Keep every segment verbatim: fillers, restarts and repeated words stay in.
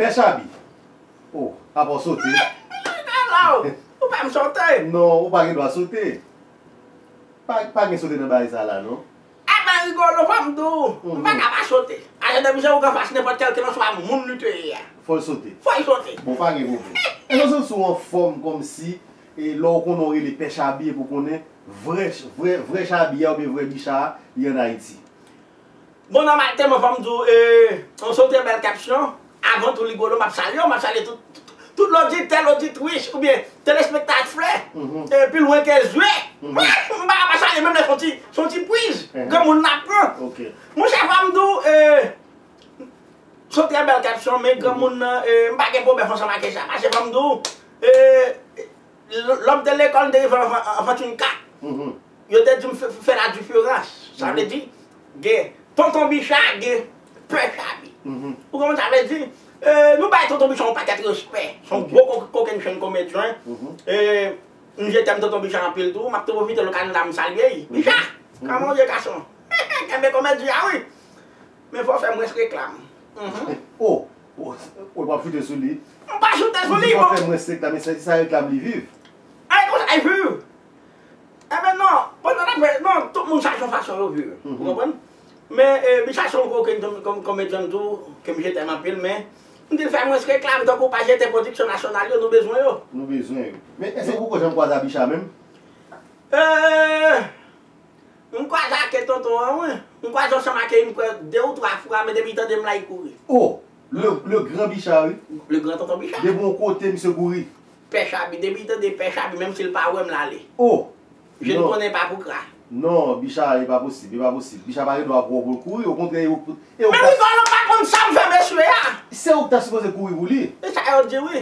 Pè Chabi. Oh, apa w sote? Ala w, ou pa m sote. Non, ou pa gen dwa sote. Pa, pa gen sote nan bagay sa la, non. Apa Rigolo, fò m di w, m pa ka pa sote. Alè, depi se ou k anfas nenpòt kèlkelanswa moun li te ye a. Fò l sote. Fò l sote. Bon, pa gen pwoblèm. Èske w santi w anfòm kòmsi, e lè w konnen w rele Pè Chabi epi w konnen vrè, vrè, vrè Chabi a oubyen vrè Bicha a, li ann Ayiti? Bon, nòmalman, fò m di w, e, yon sote bèl kapsyon. Avan tou, Rigolo, m ap salye w, m ap salye tout, tout, tout loditè, loditris, oubyen telespektatè, e, pi lwen ke zye. M pa ka pa salye, menm lè se yon ti, se yon ti priz. Granmoun nan pran. Monchè, fò m di w, e, se yon trè bèl kapsyon, men granmoun nan, e, m pa gen pwoblèm ansanm ak sa. Paske fò m di w, e, l-, lòm te lekòl, m te rive an, an, an, an, an, Yo te di m fè, fè la diferans. Sa vle di, gen Tonton Bicha, gen Pè Chabi. Ou konprann sa vle di? E, nou bay Tonton Bicha yon pakèt respè. Se yon gwo ko-, kokennchenn komedyen. E, m je t'aime Tonton Bicha anpil tou. M ap tou pwofite lokazyon sa m salye l. Bicha, kòman w ye, gason? Kenbe komedi a, wi. Men fò w fè mwens reklam. Oh, oh, w ap choute sou li. M pa choute sou li, bon. Fò w fè mwens reklam, men se sa reklam li viv. Ay, konsa, ay, viv. Enben non, pandan n ap fè, non, tout moun chache yon fason yo viv. Ou konprann? Men, e, Bicha se yon gwo kòm-, kòm-, komedyen tou, ke m je t'aime anpil, men m di l fè mwens reklam, tankou pa jete pwodiksyon nasyonal yo, nou bezwen yo. Nou bezwen yo. Men èske ou poko janm kwaze a Bicha menm? E, m kwaze ak tonton an, wi. M kwaze ansanm ak li, m kwè de ou twa fwa, men depi l tande m la, li kouri. Oh! Le, le grand Bicha, wi. Le grand tonton Bicha. Depi yon kote, misye kouri. Pè Chabi, depi l tande Pè Chabi, menm si l pa wè m, l ale. Oh! Je ne connais pas pourquoi. Non, Bicha, e pa posib, e pa posib. Bicha pa gen dwa pran w pou l kouri, okontrè, e ou, e ou. Men Rigolo pa konn sa m fè mesye a. Se ou ki ta sipoze kouri pou li. E sa yo di, wi.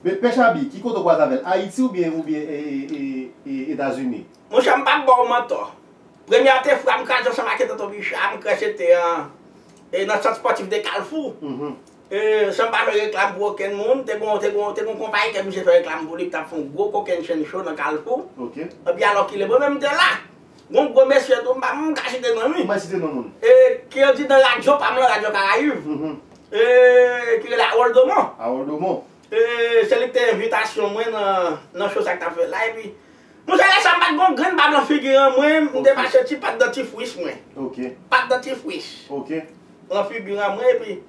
Men Pè Chabi, ki kote w kwaze avè l? Ayiti oubyen, oubyen, e, e, e, e, Etazini? Monchè, m p ap ba w mantò. Premyè te fwa m kraze ansanm ak Tonton Bicha, m kwè se te an, e, nan sant spòtif de Kalfou. E, san m pa fè reklam pou okenn moun, te gon, te gon, te gon konpayi ke misye fè reklam pou li, ki t ap fè yon gwo kokennchenn show nan Kalfou. Epi alòkile, mwen menm m te la. Gon gwo mesye tou, m pa, m ka site non li. Ou pa site non moun. E, ki andidan radyo pa m lan, Radyo Karayib. E, ki rele Harold Domon. Harold Domon. E, se li ki te envitasyon mwen nan, nan show sa k t ap fèt la, epi, monchè, lè sa m pa t gon grenn bab lan figi an mwen, m te mache ti pat dantifris mwen. Pat dantifris. Lan figi an mwen, epi,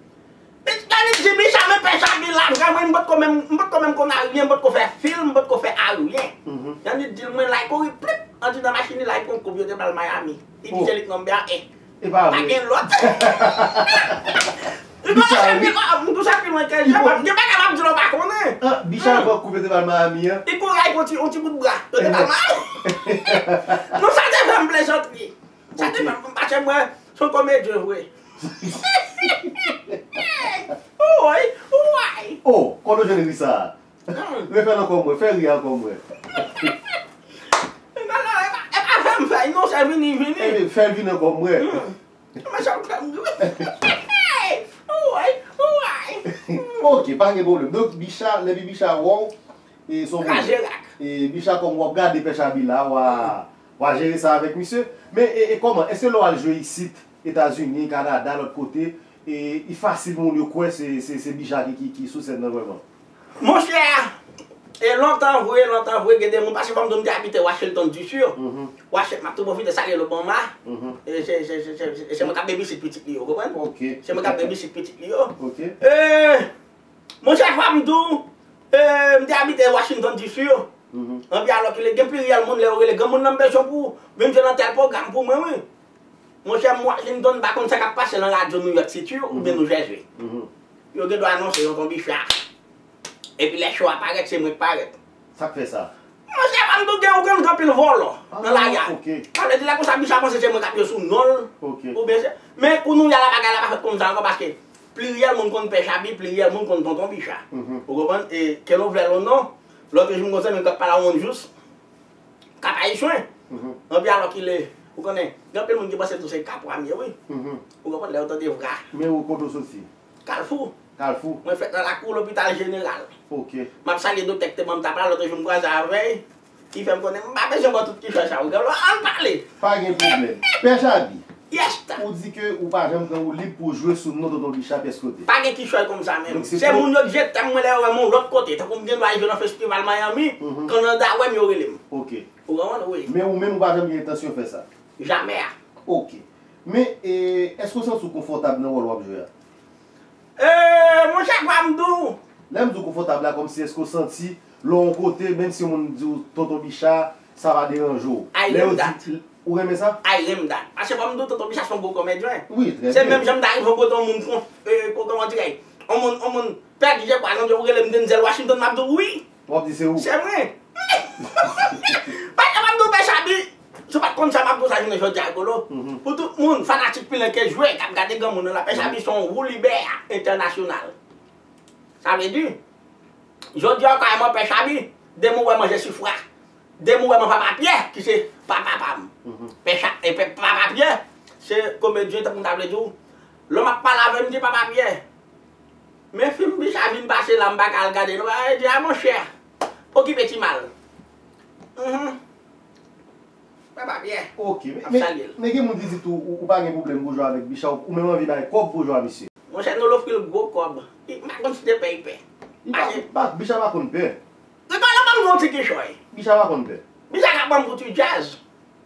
Yannick di Bicha, men Pè Chabi la, vrèman, m potko menm, m potko menm konn aryen, m potko fè fim, m potko fè aryen. Yannick di l, mwen la, l kouri plip, andidan machin li la, l pran koup, yo te ba l Miami. Li di se li k nonbè en. E pa vre. Pa gen lòt. Li konn fè fim, m touche pi lwen ke je, m gen bagay m ap di l ou pa konnen. Ah, Bicha pran koup, yo te ba l Miami an. Li kouri al pran yon ti bout bra, yo te ba l Miami. Non, sa te fè m plezantri. Sa te fè m, paske mwen, se yon komedyen vre. Woy, woy. Oh, kote w jwenn ri sa a? Refè l ankò mwen, fè ri a ankò mwen. E pa, e pa fè m fè, non, se vini, vini. Ebyen, fè l vini ankò mwen. Mwen sa fè m ri. Woy, woy. Ok, pa gen pwoblèm. Donk, Bicha, lè Bicha wè w, e, se yon pwoblèm. Kraze rak. E, Bicha, kòm w ap gade Pè Chabi la, w a, w a jere sa avèk misye. Men, e, e kòman? Èske lè w al jwe isit, Etazini, Kanada, lòt kote, e, li fasil pou moun yo kwè se, se, se Bicha ki, ki, ki sou sèn nan vrèman? Monchè, e lontan vre, lontan vre, gen de moun, paske fò m di w, m te abite Washington D C. Washi-, m ap tou pwofite salye Lobama. E se, se, se, se, se mwen k ap babysit pitit li yo, ou konprann? Se mwen k ap babysit pitit li yo. E, monchè, fò m di w, e, m te abite Washington D C. Anpi alòkile, gen pliryèl moun lè yo rele granmoun nan, m bezwen pou w vin jwe nan tèl pwogram pou mwen, wi. Monchè, m Washington, m pa konn sa k ap pase nan radyo New York City oubyen New Jersey. Yo gen dwa anonse Tonton Bicha. Epi lè show a parèt, se mwen k parèt. Sa k fè sa? Monchè, pa m tou gen, ou konn gen anpil vòlò nan lari a. Sa vle di lè konsa Bicha panse se mwen k ap jwe sou non l. Oubyen se, men kounye a la bagay la pa fèt konsa ankò paske pliryèl moun konn Pè Chabi, pliryèl moun konn Tonton Bicha. Ou konprann? E ke nou vle l ou non, lòt jou m gon zanmi m k ap pale a yon jous. Kapayisyen. Anpi alòkile, ou konnen, gen anpil moun ki panse tou se Kapwa m ye, wi. Ou konprann, lè yo tande vra. Men ou kote w soti? Kalfou. Kalfou. Mwen fèt nan lakou lopital jeneral. M ap salye doktè ki te ban m tap la, lòt jou m kwaze avè l. Li fè m konnen m pa bezwen ba w tout kichòy sa yo. Gade, ann pale. Pa gen pwoblèm. Pè Chabi. Yes! Ou di ke ou pa janm pran woulib pou w jwe sou non Tonton Bicha pyès kote. Pa gen kichòy konsa menm. Se moun yo k jete m, mwen lè yo wè m yon lòt kote. Tankou m gen dwa al jwe nan festival Miami, Kanada wè m, yo rele m. Ou konprann? Wi. Men ou menm ou pa janm gen entansyon fè sa? Jamè. Ok. Men, èske w santi w konfòtab nan wòl w ap jwe a? Eee, monchè, fò m di w. Lè m di w konfòtab la, kòmsi èske w santi lè w yon kote, menm si yon moun di w Tonton Bicha, sa pa deranje w? Lè yo di, ou renmen sa? I renmen that. Paske fò m di w, Tonton Bicha se yon gwo komedyen. Wi, trè byen. Se menm jan m ta rive yon kote yon moun kon, kòman dirè, yon moun, yon moun pèdi je kwa nan je, ou rele m Denzel Washington, m ap di w wi. W ap di se ou. Se mwen. Paske m ap di w Pè Chabi, si w pa t konn sa m ap di w sa jounen jodi a, Rigolo. Pou tout moun, fanatik Pilenke jwe, k ap gade granmoun nan la, Pè Chabi se yon woulibè entènasyonal. Sa vle di, jodi a, w ka wè mwen Pè Chabi, demen w wè mwen Jesifra, demen w wè mwen Papa Pyè, ki se papa pa m. Pè Cha, e Pè, Papa Pyè, se komedyen, tankou m ta vle di w, lè m ap pale avè l, m di Papa Pyè, men fim Bicha vin pase la, m pa ka al gade non, e di a monchè, okipe ti mal. Mhm. Papa Pyè. Ok, men, men, men gen moun ki di tou, ou, ou pa gen pwoblèm pou jwe avèk Bicha, ou, ou menm anvi bay kòb pou jwe a misye. Monchè, nou l ofri l gwo kòb. M pa konn si te pè, li pè. Li pa, pa, Bicha pa konn pè. Rigolo, ban m yon ti kichòy. Bicha pa konn pè. Bicha ka ban m pou ti djaz.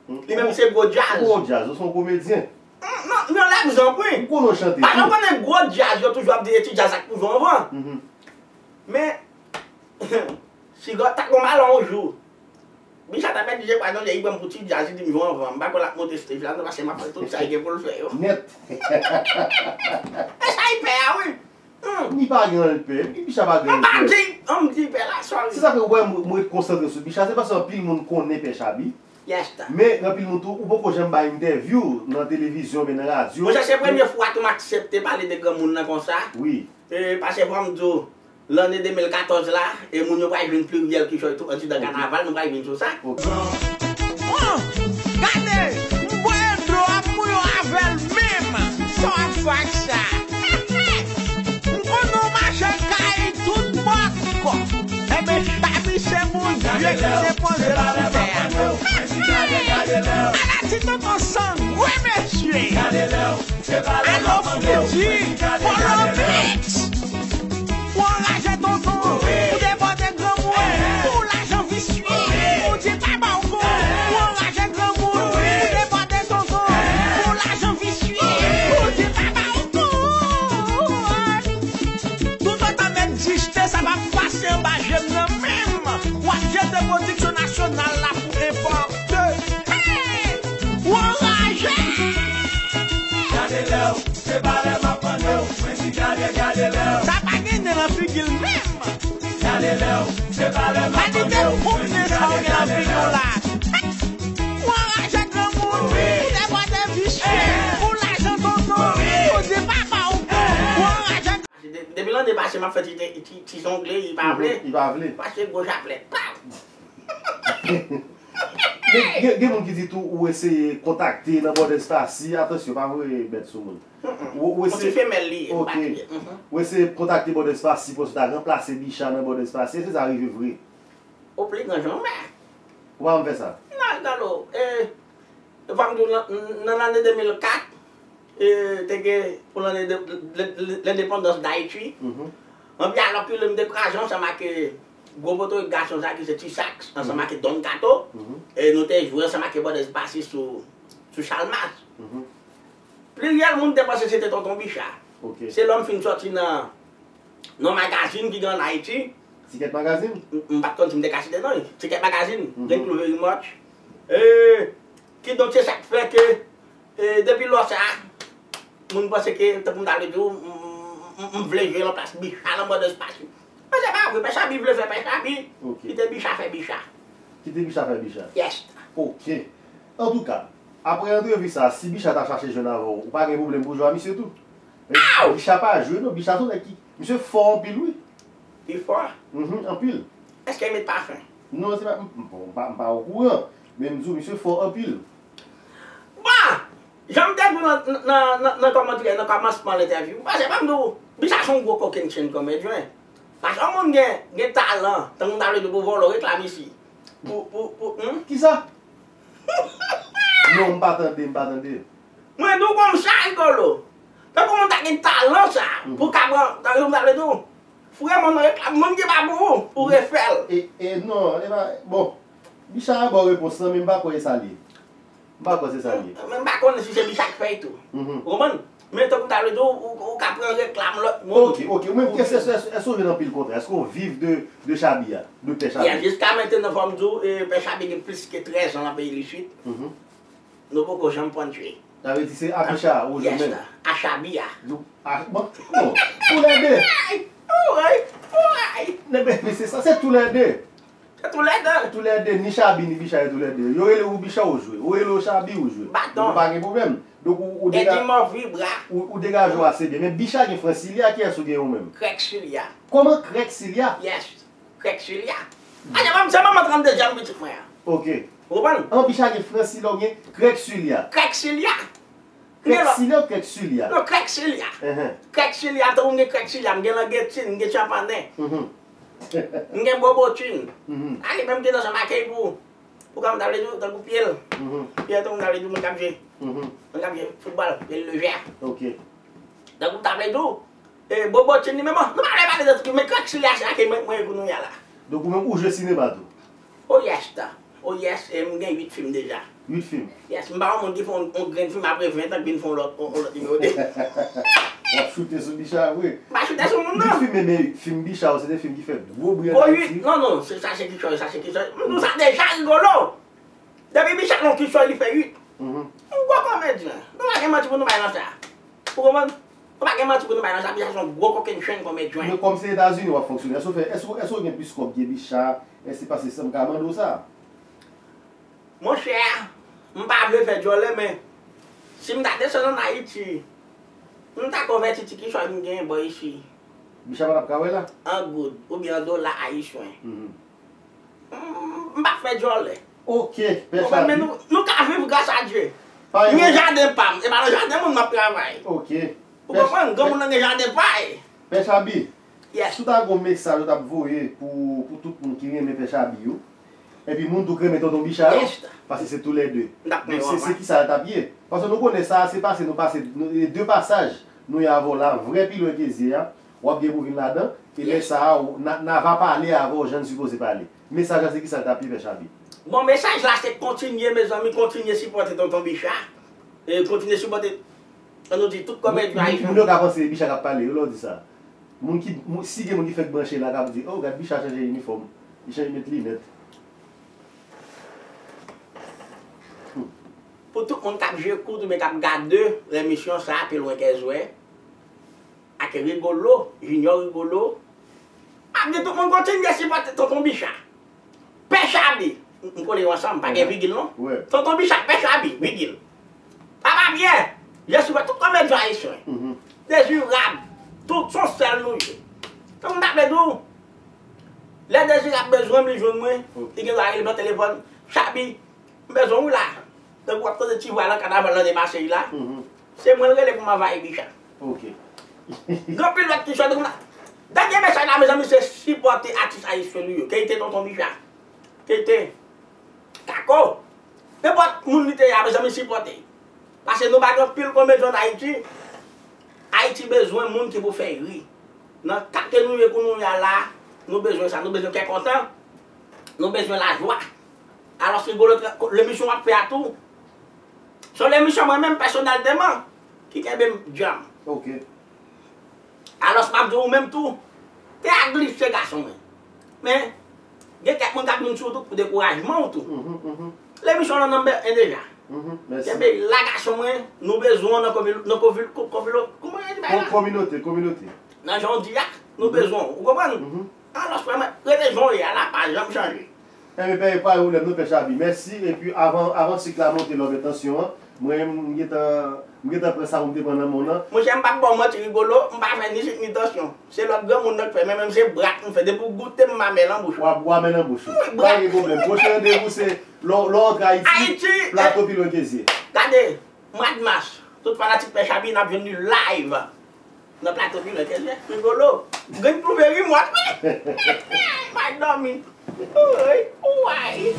Li menm se gwo djaz. Ou gwo djaz, ou se yon komedyen. Non, m yon lègzanp, wi. Ou konnen w chante tou. Paske w konnen gwo djaz, yo toujou ap di e ti djaz ak pou jwe anvan. Men, si gòt ta konn ba l yon jou, Bicha ta pèdi je kwa nan je, li pran m pou ti djaz, li di m jwe anvan. M pa kwè l ap monte stage la non, paske m ap fè tout sa li gen pou l fè yo. Nèt. E sa li pè a, wi. Li pa gen anyen l pè. Bicha pa gen anyen l pè. An m di pè la, sorry. Se sa fè ou wè m, m ret konsantre sou Bicha, se paske anpil moun konnen Pè Chabi. Yes, ta. Men, anpil moun tou, ou poko janm bay entèvyou nan televizyon oubyen nan radyo. Monchè, se premye fwa tou m aksepte pale de granmoun nan konsa. Wi. E, paske fò m di w, lanne de mil katòz la, e moun yo pral jwenn pliryèl kichòy tou andidan kanaval, nou pral vin sou sa. Bon, gade, m bwè dlo a pou yo avè l menm. Sa w ap fè ak sa? M konnen w mache kay tout bòkò. Enben, Chabi se Bondye ki te poze l sou tè a. Ala ti tonton sangwen, mesye! Alò, Fouti, Polo Mix! Ou anraje tonton, ou debòde granmoun, pou lajan visye. Ou di pa ba w kont, ou anraje granmoun, ou debòde tonton, pou lajan visye. Ou di pa ba w kont. Toutotan m egziste, sa p ap pase anba je m nan menm. W ap jete pwodiksyon nasyonal la pou enpòte. Hey! Ou anraje! Gade lè w, se pa lè m ap mande w, mwen di gade, gade lè w. Sa pa gen nen nan figi l menm. Gade lè w, se pa lè m ap mande w, mwen di gade, gade lè w. Ou anraje granmoun, ou debòde visye, ou lajan tonton, ou di pa ba w kont, ou anraje. De-, depi lanne pase m ap fè ti, ti, ti zongle, li pa vle. Li pa vle. Pase gwo chaplèt. Pam! Men, gen, gen moun ki di tou ou eseye kontakte nan Bòdès Pasi, atansyon, pa voye bèt sou moun. Ou, ou eseye, yon ti femèl li ye, m pa touye. Ou eseye kontakte Bòdès Pasi pou yo ta ranplase Bicha nan Bòdès Pasi, èske sa rive vre? O pli gran janmè. Ou pa janm fè sa? Non, Rigolo, e, fò m di w, nan, nan lane de mil kat, e, te gen pou lane de, le, le, lendepandans Dayiti, anpi alòkile m te kraze ansanm ak, e, gwo poto gason sa ki se Ti Saks, ansanm ak Don Kato, e nou te jwe ansanm ak Bòdès Pasi sou, sou Chalmas. Pliryèl moun te panse se te Tonton Bicha. Se lè m fin sòti nan, nan magazin ki gen ann Ayiti. Tikèt Magazin? M, m pa t konn si m te ka site non li. Tikèt Magazin, Great Blueberry Merch. E, kidonk, se sa k fè ke, e, depi lò sa a, moun panse ke, tankou m ta vle di w, m, m, m, m vle jwe nan plas Bicha nan Bòdès Pasi. Men se pa vre, Pè Chabi vle fè Pè Chabi. Kite Bicha fè Bicha. Kite Bicha fè Bicha. Yes. Ok. Antouka, apre antrevi sa a, si Bicha ta chache jwenn avè w, ou pa gen pwoblèm pou w jwe a misye tou. Men Bicha pa jwe non, Bicha se yon nèg ki, misye fò anpil wi. Li fò? Mhm, anpil. Èske li met pafen? Non, se pa, m, m, bon, m pa, m pa okouran. Men m di w, misye fò anpil. Bon! Jan m te di w nan, nan, nan, nan kòmantè, nan kòmansman entèvyou, m panse pa m di w, Bicha se yon gwo kokenn chenn komedyen. Paske yon moun gen, gen talan, tankou m ta vle di w pou vòlò, reklame isi. Pou, pou, pou, hmm? Kisa? Non, m pa tande, m pa tande. Mwen di w konsa, Rigolo. Tankou moun ta gen talan sa, pou ka pran, tankou moun ta vle di w, frè m, nan reklam, moun ki pa pou ou, pou refè l. E, e, non, e pa, bon, Bicha a ba w repons lan, men m pa kwè e sa l ye. M pa kwè se sa l ye. Men m pa konnen si se Bicha k fè l tou. Ou konprann? Men tankou ta vle di w, ou, ou ka pran reklam lòt moun. Ok, ok. Ou menm, èske, èske, èske, èske w jwenn anpil kontra? Èske w viv de, de Chabi a? De Pè Chabi? Yeah, jiska mentnan, fò m di w, e, Pè Chabi gen plis ke trèz an nan peyi Lisit. Nou poko janm pran tchwe. Sa vle di se a Bicha ou jwenn menm? A Chabi a. Nou, a, bon, bon, toulède. Nèg, men se sa, se toulède. Se toulède. Toulède, ni Chabi, ni Bicha, se toulède. Yo rele ou Bicha, ou jwe. Ou rele ou Chabi, ou jwe. Baton. Donk, ou pa gen pwoblèm. Donk, ou, ou dega-, ou, ou degaje w ase byen. Men Bicha gen Fransilya, kiyès ou gen ou menm? Krèk Silya. Kòman Krèk Silya? Yes. Krèk Silya. Ajan, se manman tranndezyèm pitit mwen an. Ok. Ou konprann? An, Bicha gen Fransilya, ou gen Krèk Silya. Krèk Silya. Krèk Silya ou Krèk Silya? Non, Krèk Silya. Krèk Silya, tankou m gen Krèk Silya, m gen Langetin, m gen Chanpannen. M gen Bobotin. A li menm ki te nan Makey pou, pou kòm ta vle di w, tankou Pyè. Pyè, tankou ta vle di w, moun k ap jwe. Moun k ap jwe foutbòl, Pyè Lejè. Ok. Tankou ta vle di w, E, Bobotin li menm, nou pa vle pale de tout, men Krèk Silya sa ke mwen, mwen ye kounye a la. Donk ou menm ou jwe sinema tou? Oh yes, ta. Oh yes, e m gen uit fim deja. Uit fim? Yes, m pa yon moun ki fè yon, yon grenn fim apre ven tan k vin fè yon lòt, yon, yon lòt nimewo de. W ap choute sou Bicha vre. M pa choute sou moun non. Uit fim, men, men fim Bicha yo, se de fim ki fè gwo bri ann Ayiti. Non, non, se sa se kichòy, sa se kichòy. M di w sa deja, Rigolo. Depi Bicha gon kichòy li fè uit. Yon gwo komedyen. Nou pa gen manti pou nou bay nan sa. Ou konprann? Nou pa gen manti pou nou bay nan sa. Bicha se yon gwo kokennchenn komedyen. Men kòm se Etazini w ap fonksyone, èske w fè, èske, èske w gen plis kòb ke Bicha? Èske se pase sa m ka mande w sa? Monchè, m pa vle fè djòlè, men si m ta desann ann Ayiti, m ta konvèti ti kichòy m genyen bò isi. Bicha pa t ap ka wè la? An goud, oubyen an dola ayisyen. M, m pa fè djòlè. Ok, Pè Chabi. Men nou, nou ka viv gras a Dye. M gen jaden pa m. E pa nan jaden moun m ap travay. Ok. Ou konprann? Granmoun nan gen jaden pa l. Pè Chabi, yes, si w ta gen yon mesaj ou t ap voye pou, pou tout moun ki renmen Pè Chabi yo, epi moun tou k renmen Tonton Bicha yo, yes, paske se toulède. Donk, se, se kisa l t ap ye? Paske nou konnen sa, se pase, nou pase, nou, e de pasaj, nou ye avè w la, vrè pilon ke zye a, w ap gen pou vin ladan, e lè sa a, w, n a, n a va pale avè w jan n sipoze pale. Mesaj la se kisa l t ap ye, Pè Chabi? Bon, mesaj la se kontinye, mezanmi, kontinye sipòte Tonton Bicha. E kontinye sipòte, ann nou di, tout komedyen ayisyen. Moun yo ka panse Bicha k ap pale yo, lè w di sa. Moun ki, moun, si gen moun ki fèk branche la, k ap di, "Oh, gad Bicha chanje inifòm, li chanje met linèt." Pou tout moun k ap jwe kout oubyen k ap gade lemisyon sa a, pi lwen ke zwè, ak Rigolo, Junior Rigolo, m ap di tout moun kontinye sipòte Tonton Bicha. Pè Chabi, m, m kole yo ansanm, pa gen vigil non. Tonton Bicha, Pè Chabi, vigil. Papa Pyè, je suis tout komedyen ayisyen. Dezirab, tout se yon sèl nou ye. Tankou m ta vle di w, lè Dezirab bezwen m, li jwenn mwen, li gen dwa rele m nan telefòn, Chabi, m bezwen w la. Tankou w ap tande ti vwa lan kanaval lan de Masèy la. Se mwen l rele pou m anvayi Bicha. Ok. Gen anpil lòt ki sòti kounye a. Dènye mesaj la, mezanmi, se sipòte atis ayisyen nou yo. Ke i te Tonton Bicha, ke i te Kako. Nenpòt moun li te ye a, mezanmi, sipòte. Paske nou pa gen anpil komedyen ann Ayiti. Ayiti bezwen moun ki pou fè ri. Nan ka ke nou ye kounye a la, nou bezwen sa. Nou bezwen kè kontan. Nou bezwen lajwa. Alòs, Rigolo, lemisyon w ap fè a tou, se yon lemisyon mwen menm pèsonèlman ki kenbe m djanm. Ok. Alòs, m ap di w menm tou, te a glise gason mwen. Men, gen kèk moun k ap vin sou w tou pou dekourajman w tou. Lemisyon w nan nanm en deja. Kenbe la gason mwen, nou bezwen w nan komil-, nan kovil-, ko-, kovilo-, kòman yo di bagay la? Kominote, kominote. Nan jan w di a, nou bezwen w, ou konprann? Alòs, frè mwen, rete jan w ye a la, pa janm chanje. Enben, pa gen pwoblèm non, Pè Chabi. Mèsi. Epi avan, avan sik la monte lòbè tansyon an, mwen, m gentan, m gentan pran sa pou m te pran nan men w lan. Monchè, m p ap ba w manti, Rigolo, m pa fè ni sik ni tansyon. Se lòt granmoun nan k fè, men menm se brak m fè. Depi w goute m, m a mè nan bouch ou. W a, w a mè nan bouch ou. Wi, brak. Pa gen pwoblèm. Pwochen randevou se lè w, lè w antre Ayiti, Ayiti, plato pi lwen ke zye. Gade, mwa de mas, tout fanatik Pè Chabi, n ap jwenn li live. Nan plato pi lwen ke zye, Rigolo. Grenn plouveri m wè wi. M pa dòmi. Wi, wi.